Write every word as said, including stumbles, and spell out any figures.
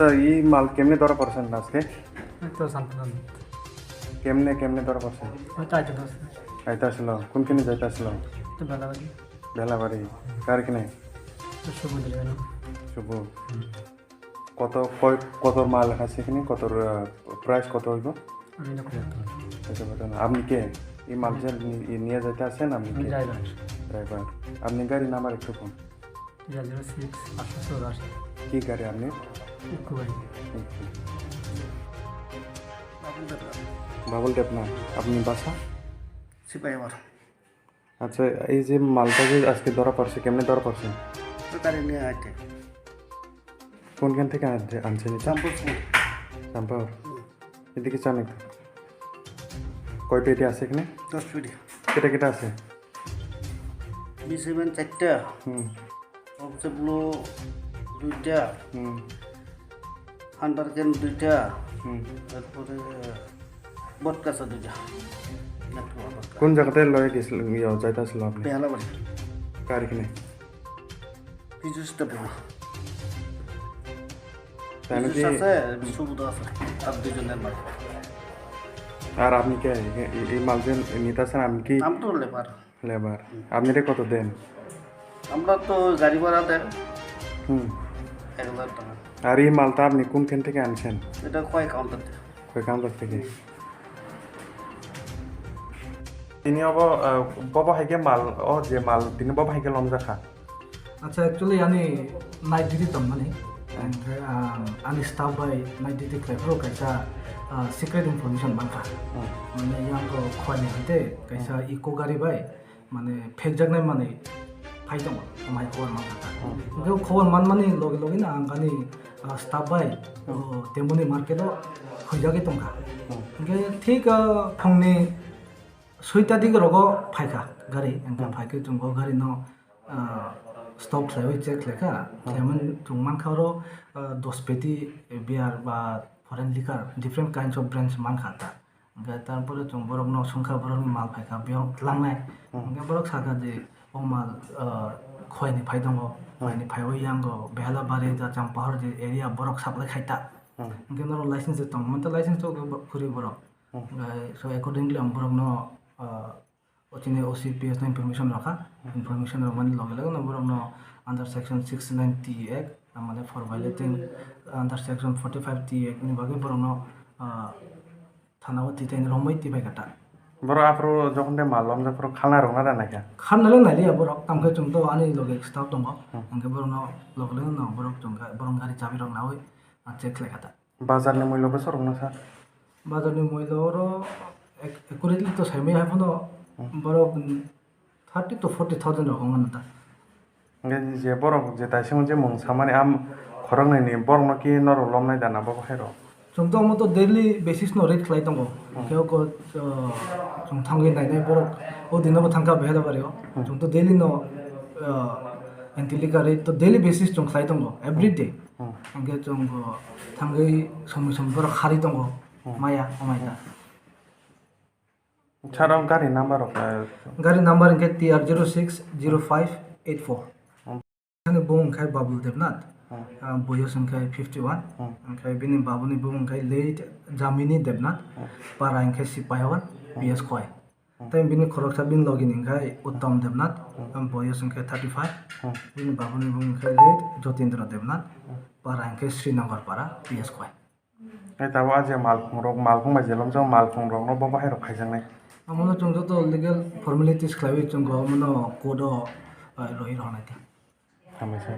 Sir, এই মাল কেমনে ধরা পড়ছেন আজকে? এই তো জানতে পারলাম। কেমনে, কেমনে ধরা পড়ছেন? ওই তো আইতে ধরছে। আইতে আসলো? কোনখানে যাইতে আসলো? তো বেলাবাড়ি। বেলাবাড়ি। কার এখানে? তো শুভ দিলে না। শুভ। হুম। কত, কয়, কত মাল আছে এখানে? কত, আহ, প্রাইস কত হইব? আমি না করে দিতাম। এটা বলতে না। আপনি কে? এই মাল যে নি-, নিয়ে যাইতে আসেন, আপনি আমি কে? ড্রাইভার। ড্রাইভার। আপনি গাড়ি নাম্বার একটু কোন? জিরো জিরো সিক্স আটশো চৌরাশি। কি গাড়ি আপনি? ইকো গাড়ি। ইকো। বাবুল দেবনাথ। বাবুল দেবনাথ, আপনি বাসা? সিপাহী আমার। আচ্ছা, এই যে মালটা যে আজকে ধরা পড়ছে, কেমনে ধরা পড়ছে? তো গাড়ি নিয়ে আইতে। কোনখান থেকে আনছে, আনছেন এটা? চাম্পার স্কুল। চাম্পার? হুম। এদিকে চান একটু। কয় পেটি আছে এখানে? দশ পেটি। কেটা কেটা আছে? বি সেভেন চারটা। হুম। অক্সিব্লো দুইটা। হুম। হান্টার কেন দুইটা। হুম। তারপরে বটগাছা দুইটা। কোন জায়গাতে লয়ে গেছিল, ইয়ে, যাইতে আসলো আপনি? বেহালাবাড়ি। কার এখানে? পীযুষ দেববর্মা। তাই নাকি? পীযুষ আছে, সুবোধ আছে। আর দুইজনের মাঝে। আর আপনি কে? এই, এই মাল যে নিতে আসেন, আপনি কি? আমি তো লেবার। লেবার। হুম। আপনি এটা কত দেন? আমরা তো গাড়ি ভাড়া দেন। হুম। এক হাজার টাকা। আর এই মালটা আপনি কোনখান থেকে আনছেন? এটা খোয়াই কাউন্টার থেকে। খোয়াই কাউন্টার থেকে। হুম। Tini obo, ah, bobo hai khe mal, o je mal, tini bobo hai khe lomjakha. Acha, actually, ani night duty tongmani. Hmm. Onkhe, ah, ani staff bai night duty khlai phuru kaisa, ah, secret information mankha. Hmm. Mane, yang ko khwani hante kaisa Hmm. Eco gari bai, mane, phekjaknai manwi phai tongo, mai khobor mankha. Hmm. Onkhe khobor manmani loge loge no ang ani, ah, staff bai, Hmm. o, Temoni market o huijagwi tongkha. Hmm. Onkhe thik, ah, phungni soita dik rogo phaikha gari, onkhe Hmm. phaikhe chwng o gari no, ah, stop khlaiwi check khlaikha. Hmm. Khlaimani chwng mankha oro, ah, dos peti beer ba foreign liquor, different kinds of brands mankha ta. Onkhe tarpore chwng borokno swngkha, borokni mal phaikha, biyok langnai. Hmm. Onkhe borok sakha je, o mal, ah, khwlaini phai tongo, Hmm. khwlaini phaiwi yango Behalabari, Jachampahar je area borok supply khai ta. Hmm. Onkhe norok license tong, mantha license to khuri borok. Hmm. Onkhe so accordingly ang borokno, ah, o chini O C P S no information rokha. Hmm. Information rokmani loge loge no borokno under section six nine T Act, ah, mane for violating under section forty five T Act ni bagwi borokno, ah, thana o twi twi romwi twi bai kha ta. Borok aphuru jokhon de mal lom, aphuru khalna rwna da naikha? Khalna le nai liya borok, tamo khe chwng to ani loge staff tongo. Hmm. Hwnkhe borokno loge loge no borok chwng kha, borok gari chabi rok naui, ah, check khlai kha ta. Bazar ni moilo bwswk rwngno sa? Bazar ni moilo oro ac-, accurately to saimaya hai phano Hmm. borok, mm, thirty to forty thousand rok wngmano ta. Hwnkhe je borok je taisimo je mung samani, am khoroknwi ni borokno ki norok lomnai da na bo hai rok? Chwng to omo to daily basis no rate khlai tongo. Hmm. Khe o ko, uh, chwng thangwi nainai borok o dino bo thangkha Behalabari o. Hmm. Chwng to daily no, uh, Anti liquor rate to daily basis chwng khlai tongo, every day. Hmm. Hwnkhe chwng bo thangwi somoi somoi borok kharwi tongo. Hmm. Maya, omai ta. Sir, ang gari number rok, eh, gari number hwnkhe T R zero six zero five eight four. Hmm. Ani bung hwnkhe Babul Debnath, Hmm. ah, boyos hwnkhe fifty one, Hmm. hwnkhe bini babuni bung hwnkhe late Jamini Debnath, Hmm. para hwnkhe Sipahiwan, Hmm. P S Khowai. Hmm. Tei bini khoroksa bini logini hwnkhe Uttom Debnath, Hmm. boyos hwnkhe thirty five, Hmm. bini babuni bung hwnkhe late Jotindra Debnath, Hmm. para hwnkhe Srinagar para, P S Khowai. Tei tabuk a je malkhung rok, malkhung bai je lomjak malkhung rok no bo bahai rok khaijaknai. Amo no chwng joto legal formalities khlaiwi chwng bo amo no court o, ah, rwi rw nai ta. Hambai sir.